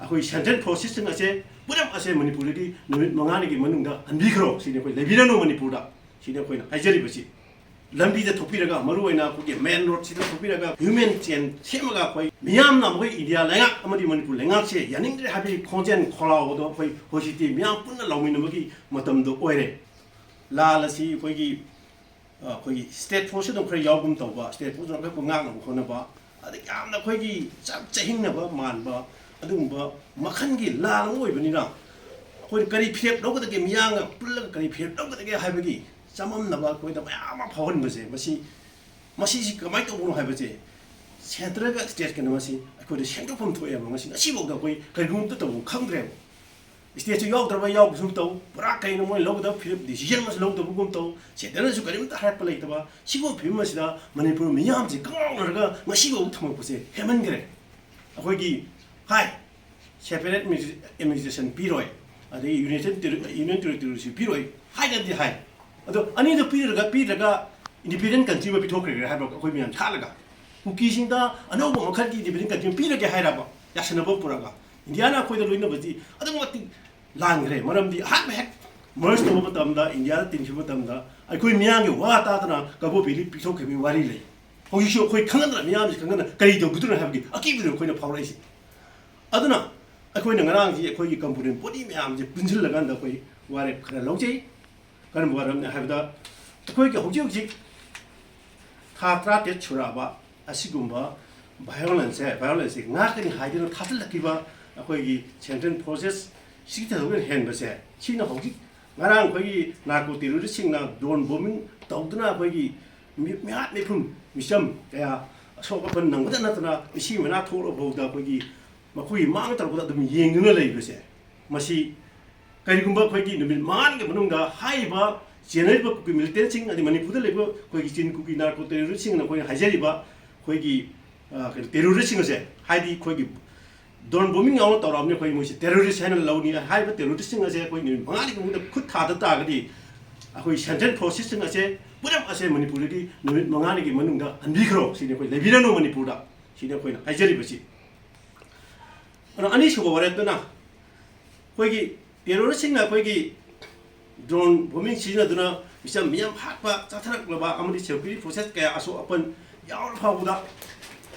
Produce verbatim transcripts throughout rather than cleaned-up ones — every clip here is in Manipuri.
ꯑꯩꯈꯣꯏ ꯁꯦꯟꯇ꯭ꯔꯦꯜ ꯐꯣꯔꯁꯦꯁꯁꯤꯡ ꯑꯁꯦ ꯄꯨꯝꯅꯃꯛ ꯑꯁꯦ ꯃꯅꯤꯄꯨꯔꯗꯒꯤ ꯅꯨꯃꯤꯠ ꯃꯉꯥꯅꯤꯒꯤ ꯃꯅꯨꯡꯗ ꯍꯟꯕꯤꯈ꯭ꯔꯣ ꯁꯤꯅꯤ, ꯑꯩꯈꯣꯏ ꯂꯩꯕꯤꯔꯅꯨ ꯃꯅꯤꯄꯨꯔꯗ ꯁꯤꯅꯤ ꯑꯩꯈꯣꯏꯅ ꯍꯥꯏꯖꯔꯤꯕꯁꯤ꯫ ꯂꯝꯕꯤꯗ ꯊꯣꯛꯄꯤꯔꯒ, ꯃꯔꯨꯑꯣꯏꯅ ꯑꯩꯈꯣꯏꯒꯤ ꯃꯦꯟ ꯔꯣꯗꯁꯤꯗ ꯊꯣꯛꯄꯤꯔꯒ ꯍ꯭ꯌꯨꯃꯦꯟ ꯆꯦꯟ ꯁꯦꯝꯃꯒ ꯑꯩꯈꯣꯏ ꯃꯤꯌꯥꯝꯅ ꯑꯩꯈꯣꯏ ꯏꯟꯗꯤꯌꯥ ꯂꯩꯉꯥꯛ ꯑꯃꯗꯤ ꯃꯅꯤꯄꯨꯔ ꯂꯩꯉꯥꯛꯁꯦ ꯌꯥꯅꯤꯡꯗ꯭ꯔꯦ ꯍꯥꯏꯕꯒꯤ ꯈꯣꯟꯖꯦꯜ ꯈꯣꯜꯂꯥꯎꯕꯗꯣ ꯑꯩꯈꯣꯏ ꯍꯧꯖꯤꯛꯇꯤ ꯃꯤꯌꯥꯝ ꯄꯨꯟꯅ ꯂꯥꯎꯃꯤꯟꯅꯕꯒꯤ ꯃꯇꯝꯗꯣ ꯑꯣꯏꯔꯦ꯫ ꯂꯥꯜ ꯑꯁꯤ ꯑꯩꯈꯣꯏꯒꯤ ꯑꯩꯈꯣꯏꯒꯤ ꯁ꯭ꯇꯦꯠ ꯐꯣꯔꯁꯁꯨ ꯑꯗꯨꯝ ꯈꯔ ꯌꯥꯎꯒꯨꯝ ꯇꯧꯕ, ꯁ꯭ꯇꯦꯠ ꯐꯣꯔꯁꯅ ꯑꯩꯈꯣꯏꯕꯨ ꯉꯥꯛꯅꯕ ꯍꯣꯠꯅꯕ, ꯑꯗꯒꯤ ꯌꯥꯝꯅ ꯑꯩꯈꯣꯏꯒꯤ ꯆ- ꯆꯍꯤꯡꯅꯕ ꯃꯥꯟꯕ ꯑꯗꯨꯒꯨꯝꯕ ꯃꯈꯜꯒꯤ ꯂꯥꯜ ꯑꯃ ꯑꯣꯏꯕꯅꯤꯅ, ꯑꯩꯈꯣꯏꯅ ꯀꯔꯤ ꯐꯤꯔꯦꯞ ꯂꯧꯒꯗꯒꯦ, ꯃꯤꯌꯥꯝꯒ ꯄꯨꯜꯂꯒ ꯀꯔꯤ ꯐꯤꯔꯦꯞ ꯂꯧꯒꯗꯒꯦ ꯍꯥꯏꯕꯒꯤ ꯆꯃꯝꯅꯕ ꯑꯩꯈꯣꯏꯗ ꯃꯌꯥꯝ ꯑꯃ ꯐꯥꯎꯍꯟꯕꯁꯦ, ꯃꯁꯤ, ꯃꯁꯤꯁꯤ ꯀꯃꯥꯏꯅ ꯇꯧꯕꯅꯣ ꯍꯥꯏꯕꯁꯦ, ꯁꯦꯟꯇꯔꯒ ꯁ꯭ꯇꯦꯠꯀꯅ ꯃꯁꯤ ꯑꯩꯈꯣꯏꯗ ꯁꯦꯝꯗꯣꯛꯐꯝ ꯊꯣꯛꯑꯦꯕ꯫ ꯃꯁꯤ ꯉꯁꯤꯐꯥꯎꯗ ꯑꯩꯈꯣꯏ ꯀꯔꯤꯒꯨꯝꯕ ꯑꯃꯇ ꯇꯧꯕ ꯈꯪꯗ꯭ꯔꯦꯕ꯫ ꯁ꯭ꯇꯦꯠꯁꯨ ꯌꯥꯎꯗ꯭ꯔꯕ ꯌꯥꯎꯕꯁꯨ ꯇꯧ, ꯄꯨꯔꯥ ꯀꯩꯅꯣ ꯃꯣꯏꯅ ꯂꯧꯒꯗꯕ ꯐꯤꯔꯦꯞ, ꯗꯤꯁꯤꯖꯟ ꯑꯃꯁꯨ ꯂꯧꯗꯕꯒꯨꯝ ꯇꯧ, ꯁꯦꯟꯇꯔꯅꯁꯨ ꯀꯔꯤꯝꯇ ꯍꯥꯏꯔꯛꯄ ꯂꯩꯇꯕ꯫ ꯁꯤꯒꯨꯝꯕ ꯐꯤꯕꯝ ꯑꯁꯤꯗ ꯃꯅꯤꯄꯨꯔ ꯃꯤꯌꯥꯝꯁꯤ ꯀꯪꯉꯥꯎꯅꯔꯒ ꯉꯁꯤꯐꯥꯎ ꯊꯝꯃꯛꯄꯁꯦ ꯍꯦꯟꯃꯟꯈ꯭ꯔꯦ꯫ ꯑꯩꯈꯣꯏꯒꯤ ꯍꯥꯏ, ꯁꯦꯄꯔꯦꯠ ꯑꯦꯗꯃꯤꯅꯤꯁꯇ꯭ꯔꯦꯁꯟ ꯄꯤꯔꯣꯏ, ꯑꯗꯒꯤ ꯌꯨꯅꯥꯏꯇꯦꯠ ꯇꯦꯔꯤ-, ꯌꯨꯅꯤꯌꯟ ꯇꯦꯔꯤꯇꯣꯔꯤꯁꯤ ꯄꯤꯔꯣꯏ ꯍꯥꯏꯅꯗꯤ ꯍꯥꯏ꯫ ꯑꯗꯣ ꯑꯅꯤꯗꯣ ꯄꯤꯔꯒ, ꯄꯤꯗ꯭ꯔꯒ ꯏꯟꯗꯤꯄꯦꯟꯗꯦꯟ ꯀꯟꯇ꯭ꯔꯤ ꯑꯃ ꯄꯤꯊꯣꯛꯈ꯭ꯔꯒꯦ ꯍꯥꯏꯕ ꯑꯩꯈꯣꯏ ꯃꯌꯥꯝ ꯁꯥꯠꯂꯒ, ꯀꯨꯀꯤꯁꯤꯡꯗ ꯑꯅꯧꯕ ꯃꯈꯜꯒꯤ ꯏꯟꯗꯤꯄꯦꯟꯗꯦꯟ ꯀꯟꯇ꯭ꯔꯤ ꯑꯃ ꯄꯤꯔꯒꯦ ꯍꯥꯏꯔꯕ, ꯌꯥꯁꯟꯅꯕ ꯄꯨꯔꯒ, ꯏꯟꯗꯤꯌꯥꯅ ꯑꯩꯈꯣꯏꯗ ꯂꯣꯏꯅꯕꯁꯤ ꯑꯗꯨꯛꯀꯤ ꯃꯇꯤꯛ ꯂꯥꯟꯈ꯭ꯔꯦ꯫ ꯃꯔꯝꯗꯤ ꯑꯍꯥꯟꯕ ꯍꯦꯛ ꯃꯔꯖ ꯇꯧꯕ ꯃꯇꯝꯗ, ꯏꯟꯗꯤꯌꯥꯗ ꯇꯤꯟꯈꯤꯕ ꯃꯇꯝꯗ, ꯑꯩꯈꯣꯏ ꯃꯤꯌꯥꯝꯒꯤ ꯋꯥ ꯇꯥꯗꯅ ꯀꯕꯣ ꯚꯦꯂꯤ ꯄꯤꯊꯣꯛꯈꯤꯕꯒꯤ ꯋꯥꯔꯤ ꯂꯩ꯫ ꯍꯧꯖꯤꯛꯁꯨ ꯑꯩꯈꯣꯏ ꯈꯪꯍꯟꯗꯅ, ꯃꯤꯌꯥꯝꯁꯤ ꯈꯪꯍꯟꯗꯅ ꯀꯔꯤ ꯇꯧꯒꯗꯣꯏꯅꯣ ꯍꯥꯏꯕꯒꯤ ꯑꯀꯤꯕꯗꯨꯅ ꯑꯩꯈꯣꯏꯅ ꯐꯥꯎꯔꯛꯏꯁꯦ꯫ ꯑꯗꯨꯅ ꯑꯩꯈꯣꯏꯅ ꯉꯔꯥꯡꯁꯤ ꯑꯩꯈꯣꯏꯒꯤ ꯀꯝꯄꯣꯅꯦꯟ ꯕꯣꯗꯤ ꯃꯌꯥꯝꯁꯦ ꯄꯨꯟꯁꯤꯜꯂꯀꯥꯟꯗ ꯑꯩꯈꯣꯏ ꯋꯥꯔꯦꯞ ꯈꯔ ꯂꯧꯖꯩ꯫ ꯀꯔꯝꯕ ꯋꯥꯔꯦꯞꯅꯤ ꯍꯥꯏꯕꯗ, ꯑꯩꯈꯣꯏꯒꯤ ꯍꯧꯖꯤꯛ ꯍꯧꯖꯤꯛ ꯊꯥ ꯇꯔꯥꯇꯔꯦꯠ ꯁꯨꯔꯛꯑꯕ ꯑꯁꯤꯒꯨꯝꯕ ꯚꯥꯏꯑꯣꯂꯦꯟꯁꯁꯦ, ꯚꯥꯏꯑꯣꯂꯦꯟꯁꯁꯦ ꯉꯥꯛꯀꯅꯤ ꯍꯥꯏꯗꯨꯅ ꯊꯥꯖꯤꯜꯂꯛꯈꯤꯕ ꯑꯩꯈꯣꯏꯒꯤ ꯁꯦꯟꯇ꯭ꯔꯦꯜ ꯐꯣꯔꯁꯦꯁ ꯁꯤꯛꯁꯇꯤ ꯊꯥꯎꯖꯟ ꯍꯦꯟꯕꯁꯦ, ꯁꯤꯅ ꯍꯧꯖꯤꯛ ꯉꯔꯥꯡ ꯑꯩꯈꯣꯏꯒꯤ ꯅꯥꯔꯀꯣ ꯇꯦꯔꯣꯔꯤꯁꯁꯤꯡꯅ ꯗ꯭ꯔꯣꯟ ꯕꯣꯝꯕꯤꯡ ꯇꯧꯗꯨꯅ ꯑꯩꯈꯣꯏꯒꯤ ꯃꯤ-, ꯃꯤꯍꯥꯠ ꯃꯤꯄꯨꯟ, ꯃꯤꯆꯝ ꯀꯌꯥ ꯑꯁꯣꯛ ꯑꯄꯟ ꯅꯪꯕꯗ ꯅꯠꯇꯅ ꯏꯁꯤꯡ ꯃꯅꯥ ꯊꯣꯛꯂꯕ ꯐꯥꯎꯗ ꯑꯩꯈꯣꯏꯒꯤ ꯃꯈꯣꯏꯒꯤ ꯃꯥꯡ ꯇꯧꯔꯛꯄꯗ ꯑꯗꯨꯝ ꯌꯦꯡꯗꯨꯅ ꯂꯩꯕꯁꯦ, ꯃꯁꯤ ꯀꯔꯤꯒꯨꯝꯕ ꯑꯩꯈꯣꯏꯒꯤ ꯅꯨꯃꯤꯠ ꯃꯉꯥꯅꯤꯒꯤ ꯃꯅꯨꯡꯗ ꯍꯥꯏꯔꯤꯕ ꯆꯦꯟꯅꯔꯤꯕ ꯀꯨꯀꯤ ꯃꯤꯂꯤꯇꯦꯟꯁꯤꯡ, ꯑꯗꯩ ꯃꯅꯤꯄꯨꯔꯗ ꯂꯩꯕ ꯑꯩꯈꯣꯏꯒꯤ ꯆꯤꯟ ꯀꯨꯀꯤ ꯅꯥꯔꯀꯣ ꯇꯦꯔꯣꯔꯤꯁꯁꯤꯡꯅ ꯑꯩꯈꯣꯏꯅ ꯍꯥꯏꯖꯔꯤꯕ ꯑꯩꯈꯣꯏꯒꯤ, ꯑ, ꯀꯩꯅꯣ, ꯇꯦꯔꯣꯔꯤꯁꯁꯤꯡ ꯑꯁꯦ, ꯍꯥꯏꯗꯤ ꯑꯩꯈꯣꯏꯒꯤ ꯗ꯭ꯔꯣꯟ ꯕꯣꯝꯕꯤꯡ ꯌꯥꯎꯅ ꯇꯧꯔꯛꯑꯕꯅꯤ, ꯑꯩꯈꯣꯏ ꯃꯣꯏꯁꯦ ꯇꯦꯔꯣꯔꯤꯁ ꯍꯥꯏꯅ ꯂꯧꯅꯤ꯫ ꯍꯥꯏꯔꯤꯕ ꯇꯦꯔꯣꯔꯤꯁꯁꯤꯡ ꯑꯁꯦ ꯑꯩꯈꯣꯏ ꯅꯨꯃꯤꯠ ꯃꯉꯥꯅꯤꯒꯤ ꯃꯅꯨꯡꯗ ꯈꯨꯠ ꯊꯥꯗ ꯇꯥꯔꯒꯗꯤ, ꯑꯩꯈꯣꯏ ꯁꯦꯟꯇ꯭ꯔꯦꯜ ꯐꯣꯔꯁꯦꯁꯁꯤꯡ ꯑꯁꯦ ꯄꯨꯝꯅꯃꯛ ꯑꯁꯦ ꯃꯅꯤꯄꯨꯔꯗꯒꯤ ꯅꯨꯃꯤꯠ ꯃꯉꯥꯅꯤꯒꯤ ꯃꯅꯨꯡꯗ ꯍꯟꯕꯤꯈ꯭ꯔꯣ ꯁꯤꯅꯤ, ꯑꯩꯈꯣꯏ ꯂꯩꯕꯤꯔꯅꯨ ꯃꯅꯤꯄꯨꯔꯗ ꯁꯤꯅꯤ ꯑꯩꯈꯣꯏꯅ ꯍꯥꯏꯖꯔꯤꯕꯁꯤ꯫ ꯑꯗꯣ ꯑꯅꯤꯁꯨꯕ ꯋꯥꯔꯦꯞꯇꯨꯅ ꯑꯩꯈꯣꯏꯒꯤ ꯇꯦꯔꯣꯔꯤꯁꯁꯤꯡꯅ ꯑꯩꯈꯣꯏꯒꯤ ꯗ꯭ꯔꯣꯟ ꯕꯣꯝꯕꯤꯡ ꯁꯤꯖꯤꯟꯅꯗꯨꯅ ꯃꯤꯆꯝ ꯃꯤꯌꯥꯝ ꯍꯥꯠꯄ, ꯆꯠꯊꯔꯛꯂꯕ ꯑꯃꯗꯤ ꯁꯦꯀ꯭ꯌꯨꯔꯤꯇꯤ ꯐꯣꯔꯁꯦꯁ ꯀꯌꯥ ꯑꯁꯣꯛ ꯑꯄꯟ ꯌꯥꯎꯔ ꯐꯥꯎꯕꯗ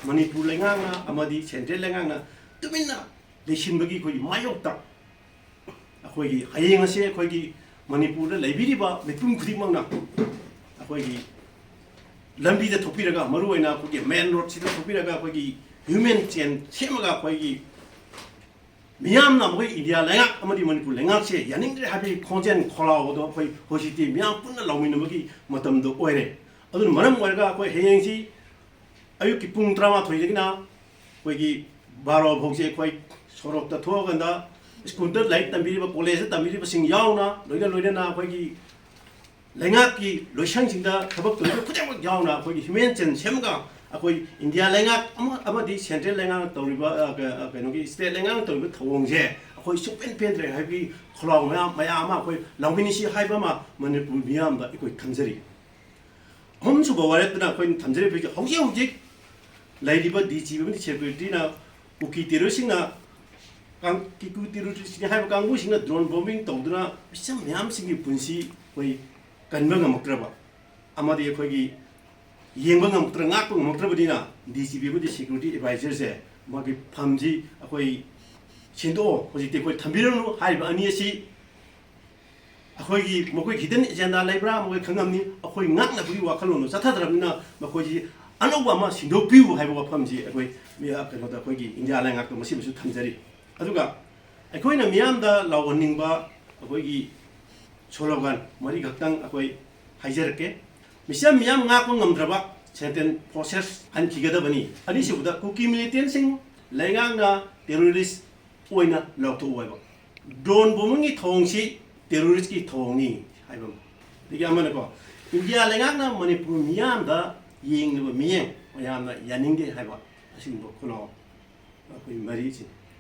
ꯃꯅꯤꯄꯨꯔ ꯂꯩꯉꯥꯛꯅ ꯑꯃꯗꯤ ꯁꯦꯟꯇ꯭ꯔꯦꯜ ꯂꯩꯉꯥꯛꯅ ꯇꯨꯃꯤꯟꯅ ꯂꯩꯁꯤꯟꯕꯒꯤ ꯑꯩꯈꯣꯏꯒꯤ ꯃꯥꯌꯣꯛꯇ ꯑꯩꯈꯣꯏꯒꯤ ꯍꯌꯦꯡ ꯑꯁꯦ ꯑꯩꯈꯣꯏꯒꯤ ꯃꯅꯤꯄꯨꯔꯗ ꯂꯩꯕꯤꯔꯤꯕ ꯃꯤꯄꯨꯝ ꯈꯨꯗꯤꯡꯃꯛꯅ ꯑꯩꯈꯣꯏꯒꯤ ꯂꯝꯕꯤꯗ ꯊꯣꯛꯄꯤꯔꯒ, ꯃꯔꯨꯑꯣꯏꯅ ꯑꯩꯈꯣꯏꯒꯤ ꯃꯦꯟ ꯔꯣꯗꯁꯤꯗ ꯊꯣꯛꯄꯤꯔꯒ ꯑꯩꯈꯣꯏꯒꯤ ꯍ꯭ꯌꯨꯃꯦꯟ ꯆꯦꯟ ꯁꯦꯝꯃꯒ ꯑꯩꯈꯣꯏꯒꯤ ꯃꯤꯌꯥꯝꯅ ꯑꯩꯈꯣꯏ ꯏꯟꯗꯤꯌꯥ ꯂꯩꯉꯥꯛ ꯑꯃꯗꯤ ꯃꯅꯤꯄꯨꯔ ꯂꯩꯉꯥꯛꯁꯦ ꯌꯥꯅꯤꯡꯗ꯭ꯔꯦ ꯍꯥꯏꯕꯒꯤ ꯈꯣꯟꯖꯦꯜ ꯈꯣꯜꯂꯥꯎꯕꯗꯣ ꯑꯩꯈꯣꯏ ꯍꯧꯖꯤꯛꯇꯤ ꯃꯤꯌꯥꯝ ꯄꯨꯟꯅ ꯂꯥꯎꯃꯤꯟꯅꯕꯒꯤ ꯃꯇꯝꯗꯣ ꯑꯣꯏꯔꯦ꯫ ꯑꯗꯨꯅ ꯃꯔꯝ ꯑꯣꯏꯔꯒ ꯑꯩꯈꯣꯏ ꯍꯌꯦꯡꯁꯤ ꯑꯌꯨꯛꯀꯤ ꯄꯨꯡ ꯇꯔꯥꯃꯥꯊꯣꯏꯗꯒꯤꯅ ꯑꯩꯈꯣꯏꯒꯤ ꯕꯥꯔꯣ ꯐꯥꯎꯁꯦ ꯑꯩꯈꯣꯏ ꯁꯣꯔꯣꯛꯇ ꯊꯣꯛꯑꯀꯥꯟꯗ ꯁ꯭ꯀꯨꯜꯗ ꯂꯥꯏꯔꯤꯛ ꯇꯝꯕꯤꯔꯤꯕ, ꯀꯣꯂꯦꯖꯇ ꯇꯝꯕꯤꯔꯤꯕꯁꯤꯡ ꯌꯥꯎꯅ, ꯂꯣꯏꯅ ꯂꯣꯏꯅꯅ ꯑꯩꯈꯣꯏꯒꯤ ꯂꯩꯉꯥꯛꯀꯤ ꯂꯣꯏꯁꯪꯁꯤꯡꯗ ꯊꯕꯛ ꯇꯧꯔꯤꯕ ꯈꯨꯗꯤꯡꯃꯛ ꯌꯥꯎꯅ ꯑꯩꯈꯣꯏꯒꯤ ꯍ꯭ꯌꯨꯃꯦꯟ ꯆꯦꯟ ꯁꯦꯝꯃꯒ ꯑꯩꯈꯣꯏ ꯏꯟꯗꯤꯌꯥ ꯂꯩꯉꯥꯛ ꯑꯃ ꯑꯃꯗꯤ ꯁꯦꯟꯇ꯭ꯔꯦꯜ ꯂꯩꯉꯥꯛꯅ ꯇꯧꯔꯤꯕ, ꯑ, ꯀ-, ꯑ, ꯀꯩꯅꯣꯒꯤ ꯁ꯭ꯇꯦꯠ ꯂꯩꯉꯥꯛꯅ ꯇꯧꯔꯤꯕ ꯊꯧꯑꯣꯡꯁꯦ ꯑꯩꯈꯣꯏ ꯁꯨꯡꯄꯦꯟ ꯄꯦꯟꯗ꯭ꯔꯦ ꯍꯥꯏꯕꯒꯤ ꯈꯣꯜꯂꯥꯎ ꯃꯌꯥꯝ, ꯃꯌꯥꯝ ꯑꯃ ꯑꯩꯈꯣꯏ ꯂꯥꯎꯃꯤꯟꯅꯁꯤ ꯍꯥꯏꯕ ꯑꯃ ꯃꯅꯤꯄꯨꯔ ꯃꯤꯌꯥꯝꯗ ꯑꯩꯈꯣꯏ ꯊꯝꯖꯔꯤ꯫ ꯑꯍꯨꯝꯁꯨꯕ ꯋꯥꯔꯦꯞꯇꯅ ꯑꯩꯈꯣꯏꯅ ꯊꯝꯖꯔꯤꯕꯁꯤ ꯍꯧꯖꯤꯛ ꯍꯧꯖꯤꯛ ꯂꯩꯔꯤꯕ ꯗꯤ ꯖꯤ ꯄꯤ ꯑꯃꯗꯤ ꯁꯦꯀ꯭ꯌꯨꯔꯤꯇꯤꯅ ꯀꯨꯀꯤ ꯇꯦꯔꯣꯔꯤꯁꯁꯤꯡꯅ, ꯀꯥꯡ-, ꯀꯨꯀꯤ ꯇꯦꯔꯣꯔꯤꯁꯁꯤꯡ ꯍꯥꯏꯕ ꯀꯥꯡꯕꯨꯁꯤꯡꯅ ꯗ꯭ꯔꯣꯟ ꯕꯣꯝꯕꯤꯡ ꯇꯧꯗꯨꯅ ꯃꯤꯆꯝ ꯃꯌꯥꯝꯁꯤꯡꯒꯤ ꯄꯨꯟꯁꯤ ꯑꯩꯈꯣꯏ ꯀꯟꯕ ꯉꯝꯃꯛꯇ꯭ꯔꯕ ꯑꯃꯗꯤ ꯑꯩꯈꯣꯏꯒꯤ ꯌꯦꯡꯕ ꯉꯝꯃꯛꯇ꯭ꯔ-, ꯉꯥꯛꯄ ꯉꯝꯃꯛꯇ꯭ꯔꯕꯅꯤꯅ ꯗꯤ ꯖꯤ ꯄꯤ ꯑꯃꯗꯤ ꯁꯦꯀ꯭ꯌꯨꯔꯤꯇꯤ ꯑꯦꯗꯚꯥꯏꯖꯔꯁꯦ ꯃꯥꯒꯤ ꯐꯝꯁꯤ ꯑꯩꯈꯣꯏ ꯁꯤꯟꯗꯣꯛꯑꯣ, ꯍꯧꯖꯤꯛꯇꯤ ꯑꯩꯈꯣꯏ ꯊꯝꯕꯤꯔꯅꯨ ꯍꯥꯏꯔꯤꯕ ꯑꯅꯤ ꯑꯁꯤ ꯑꯩꯈꯣꯏꯒꯤ, ꯃꯈꯣꯏ ꯍꯤꯗꯟ ꯑꯦꯖꯦꯟꯗꯥ ꯂꯩꯕ꯭ꯔꯥ ꯃꯈꯣꯏ ꯈꯪꯉꯝꯅꯤ꯫ ꯑꯩꯈꯣꯏ ꯉꯥꯛꯅꯕꯒꯤ ꯋꯥꯈꯜꯂꯣꯟꯗꯣ ꯆꯠꯊꯗ꯭ꯔꯕꯅꯤꯅ ꯃꯈꯣꯏꯁꯤ ꯑꯅꯧꯕ ꯑꯃ ꯁꯤꯟꯗꯣꯛꯄꯤꯌꯨ ꯍꯥꯏꯕ ꯋꯥꯐꯝꯁꯤ ꯑꯩꯈꯣꯏ ꯃꯤ-, ꯀꯩꯅꯣꯗ ꯑꯩꯈꯣꯏꯒꯤ ꯏꯟꯗꯤꯌꯥ ꯂꯩꯉꯥꯛꯇ ꯃꯁꯤꯃꯁꯨ ꯊꯝꯖꯔꯤ꯫ ꯑꯗꯨꯒ ꯑꯩꯈꯣꯏꯅ ꯃꯤꯌꯥꯝꯗ ꯂꯥꯎꯍꯟꯅꯤꯡꯕ ꯑꯩꯈꯣꯏꯒꯤ ꯁꯣꯂꯣꯒꯥꯟ ꯃꯔꯤꯈꯛꯇꯪ ꯑꯩꯈꯣꯏ ꯍꯥꯏꯖꯔꯛꯀꯦ꯫ ꯃꯤꯆꯝ ꯃꯤꯌꯥꯝ ꯉꯥꯛꯄ ꯉꯝꯗ꯭ꯔꯕ ꯁꯦꯟꯇ꯭ꯔꯦꯜ ꯐꯣꯔꯁꯦꯁ ꯍꯟꯈꯤꯒꯗꯕꯅꯤ꯫ ꯑꯅꯤꯁꯨꯕꯗ ꯀꯨꯀꯤ ꯃꯤꯂꯤꯇꯦꯟꯁꯤꯡ ꯂꯩꯉꯥꯛꯅ ꯇꯦꯔꯣꯔꯤꯁ ꯑꯣꯏꯅ ꯂꯥꯎꯊꯣꯛꯎ ꯍꯥꯏꯕ꯫ ꯗ꯭ꯔꯣꯟ ꯕꯣꯝꯕꯤꯡꯒꯤ ꯊꯧꯑꯣꯡꯁꯤ ꯇꯦꯔꯣꯔꯤꯁꯀꯤ ꯊꯧꯑꯣꯡꯅꯤ ꯍꯥꯏꯕ ꯑꯃ꯫ ꯑꯗꯒꯤ ꯑꯃꯅꯀꯣ, ꯏꯟꯗꯤꯌꯥ ꯂꯩꯉꯥꯛꯅ ꯃꯅꯤꯄꯨꯔ ꯃꯤꯌꯥꯝꯗ ꯌꯦꯡꯂꯤꯕ ꯃꯤꯠꯌꯦꯡ ꯃꯌꯥꯝꯅ ꯌꯥꯅꯤꯡꯗꯦ ꯍꯥꯏꯕ ꯑꯁꯤꯒꯨꯝꯕ ꯈꯨꯅꯥꯎ ꯑꯩꯈꯣꯏ ꯃꯔꯤꯁꯤꯅꯤ꯫